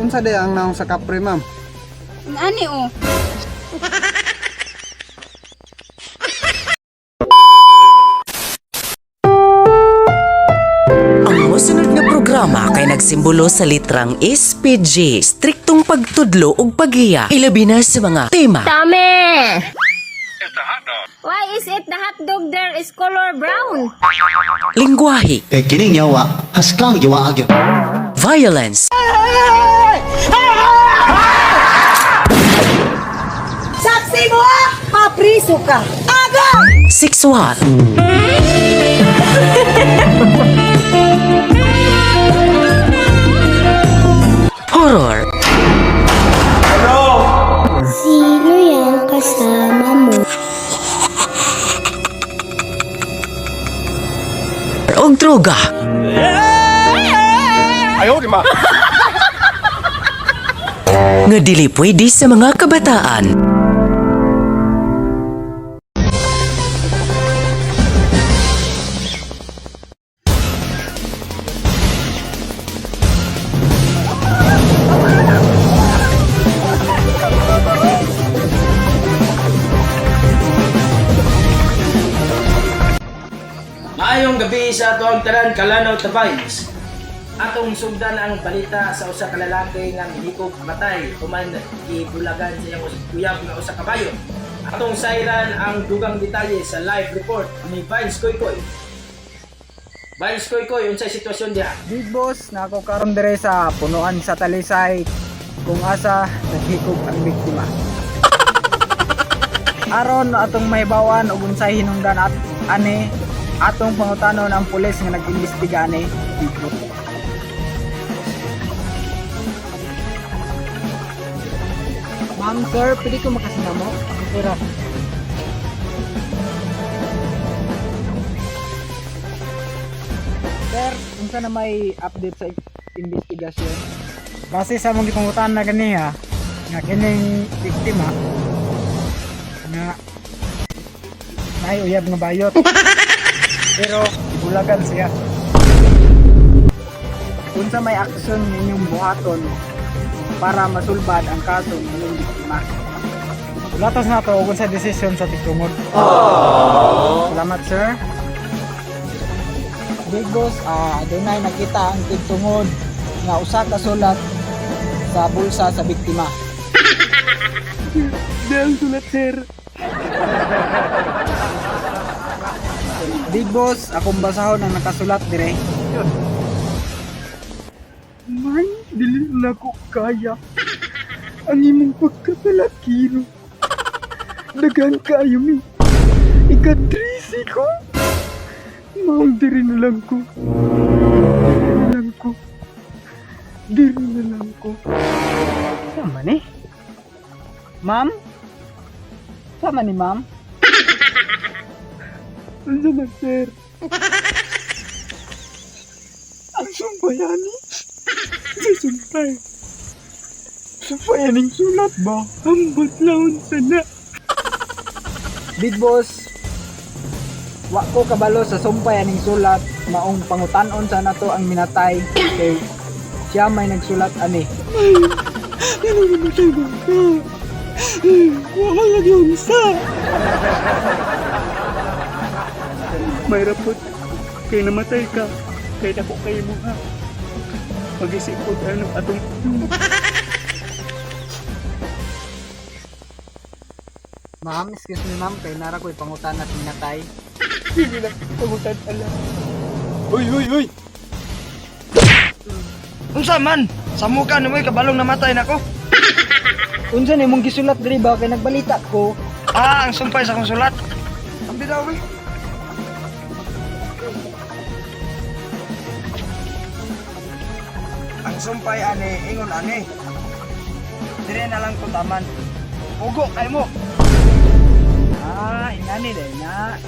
Unsa day ang naong sa kapre, ma'am? Ani oh. Ang mosunod nga programa kay nagsimbolo sa litrang SPG, striktong pagtudlo ug paghiya, ilabi na sa mga tema, Tame! Why is it the hot dog there is color brown? lingwahe, Kay kining yawa, haskang yawa agyo. violence, Saksi mo ah! Mapriso ka! Agay! sexual, horror, Sino yan kasama mo? ug droga. Nga dili pwede sa mga kabataan. Maayong gabi sa atong tanan Kalanaw ta Vibes. Atong sugdan ang balita sa usa ka lalaki nga mihikog matay human gibulagan sa iyang uyab nga usa ka bayo. Atong sayran ang dugang detalye sa live report ni Vines Koykoy. Vines Koykoy, unsay sitwasyon diha? Big Boss, nako karon dire sa punuan sa Talisay kung asa naghikog ang biktima. Aron atong mahibawan og unsay hinungdan at ani atong pangutanon ang pulis nga nag-imbestiga ani, Big Boss. Ma'am, sir, pwede ko makasinamo? Pero Sir, unsa na may update sa investigasyon? Base sa among gipangutan na ganiha nga kining biktima nga naay uyab nga bayot pero ibulagan siya. Unsa may aksyon ninyong buhaton para masulbad ang kaso ng inyong biktima? Latas na to kung sa desisyon sa tigtungod. Salamat, sir. Big Boss, adunay nakita ang tigtungod nga usa ka sulat sa bulsa sa biktima. Dahil sulat, sir. Big Boss, akong basahon ang nakasulat dire. Man, dili na ko kaya ang imong pagkapalakiro. Daghan kaayo mi. Ikatrisi ko. Maong diri na lang ko. Diri na lang ko. Diri na lang ko. Sama ni? Ma'am? Sama ni ma'am? Ano na, sir? Ang sumpayani? Sa sumpay. Sumpayaning sulat ba? Ambot laon sana. Big Boss, wa ko kabalo sa sumpay aning sulat maong pangutan-on sa nato ang minatay kay siya may nagsulat ani. Ano namatay ba ka? Wala lagi unsa. May rapot. Kay namatay ka. Kay dako kay mo ha. Pag-isip ko ano atong Ma'am, excuse me ma'am, kay nara ko'y pangutan at minatay. Hindi lang pangutan ala. Uy, uy, uy! Unsa man? Sa muka nimoy kabalong namatay nako. Unsa ni mong gisulat diri ba kay nagbalita ko? Ah, ang sumpay sa akong sulat. Ang bidaw eh. Ang sumpay ani ingon ani. Dire na lang ko taman. Ugo kay mo. Ah, ingani dai na.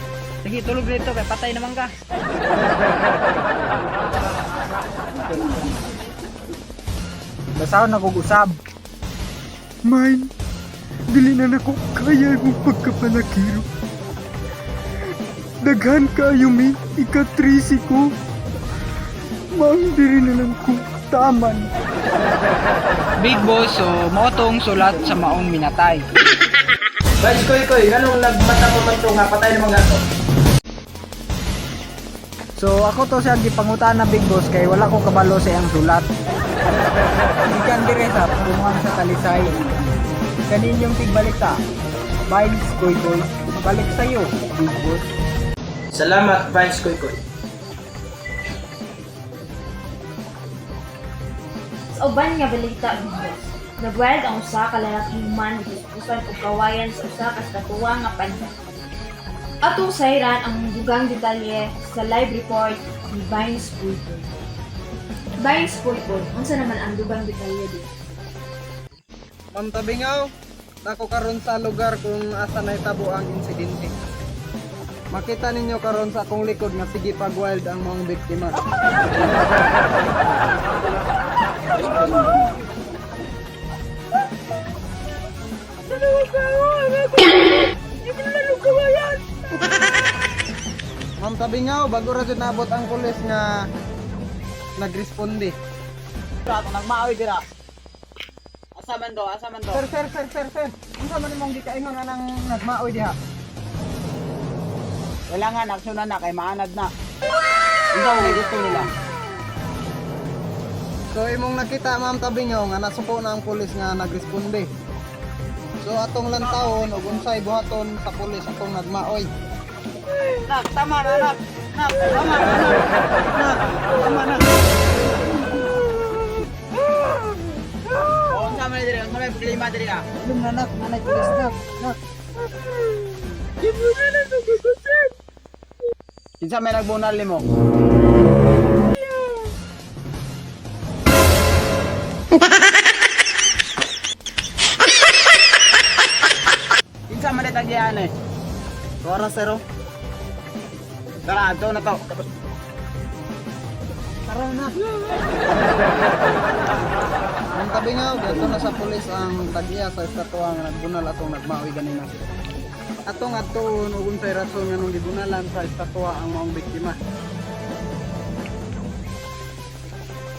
Sige, tulog dito kay patay naman ka. Basahon na kog usab. Mine, dili na nako kaya imong pagkapalakiro. Daghan kaayo mi, ikatrisi ko. Maong diri na lang ko, taman. Big Boss, so mao tong sulat sa maong minatay. Guys, koy koy, nganong nagmata pa man to nga patay na mga to? So ako to siya gipangutan na Big Boss kay wala ko kabalo sa iyang sulat. Gikan dire sa pungan sa Talisay. Kaninyong tigbalita. Vines Koy Koy, balik sayo, Big Boss. Salamat, Vines Koy Koy. Sa uban nga balita, Big Boss. Nagwild ang usa ka lalaking man gikuskusan og kawayan sa usa ka estatuwa nga panda. Atong sayran ang dugang detalye sa live report ni Vines Puypoy. Vines Puypoy, unsa naman ang dugang detalye dito? Ma'am Tabingaw, nako karon sa lugar kung asa nahitabo ang insidente. Makita ninyo karon sa akong likod nga sige pag wild ang mga biktima. Ma'am Tabingaw, bago ra jud naabot ang pulis nga nagresponde. Nagmaoy dira. Asa man do? Asa man do? Sir, sir, sir, sir, sir. Unsa man imong gikaingon nga nang nagmaoy diha? Kailangan aksyonan na kay maanad na. Ikaw ang gusto nila. So imong nakita Ma'am Tabingaw nga nasuko na ang pulis nga nagresponde. So atong lantawon ug unsay buhaton sa pulis atong nagmaoy. Nak, tama na nak. Nak, tama na nak. Nak, tama na. Oh, unsa man diri? Unsa may problema diri ah? Lum na nak, nanay pulis nak. Nak. Kinsa may nagbunal nimo? Kinsa man tagian eh? Oras zero. Tara, adto na to. Tara na. Ma'am Tabingaw, dito na sa pulis ang tag-iya sa estatwa nga nagbunal atong nagmaoy ganina. Atong adtoon ug unsay rason nga nung gibunalan sa estatwa ang maong biktima.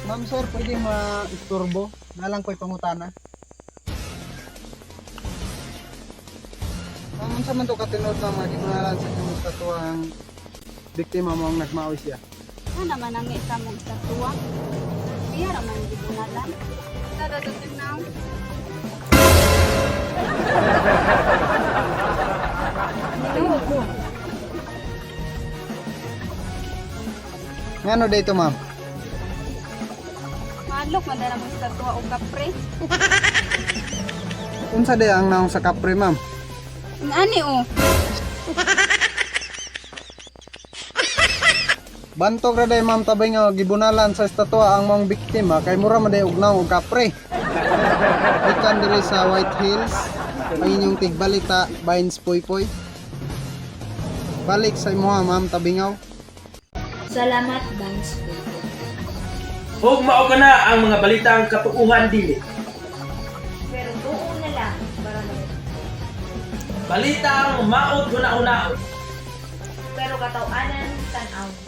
Ma'am sir, pwede ma-isturbo? Nalang ko'y pangutana. Ma'am, unsa man to katinuod na mga gibunalan sa inyong estatwa ang biktima mo ang nagmaoy siya? Ano naman ang isa mong estatuwa? Iya ra man gibunalan. Tada now. Ngano dito, ma'am? Maadlok man dara mong estatuwa og kapre. Unsa day ang naong sa kapre, ma'am? Ani oh. Bantog ra day ma'am tabay nga gibunalan sa estatwa ang maong biktima kay mura man day og naong og kapre. Gikan diri sa White Hills, ang inyong tigbalita Vines Poypoy. Balik sa imuha ma'am Tabingaw. Salamat, Vines Puypoy. Ug mao ka na ang mga balitang katuuhan dili. Pero tuo na lang para mag- Balitang maot huna-hunaon. Pero katawanan tan-aw.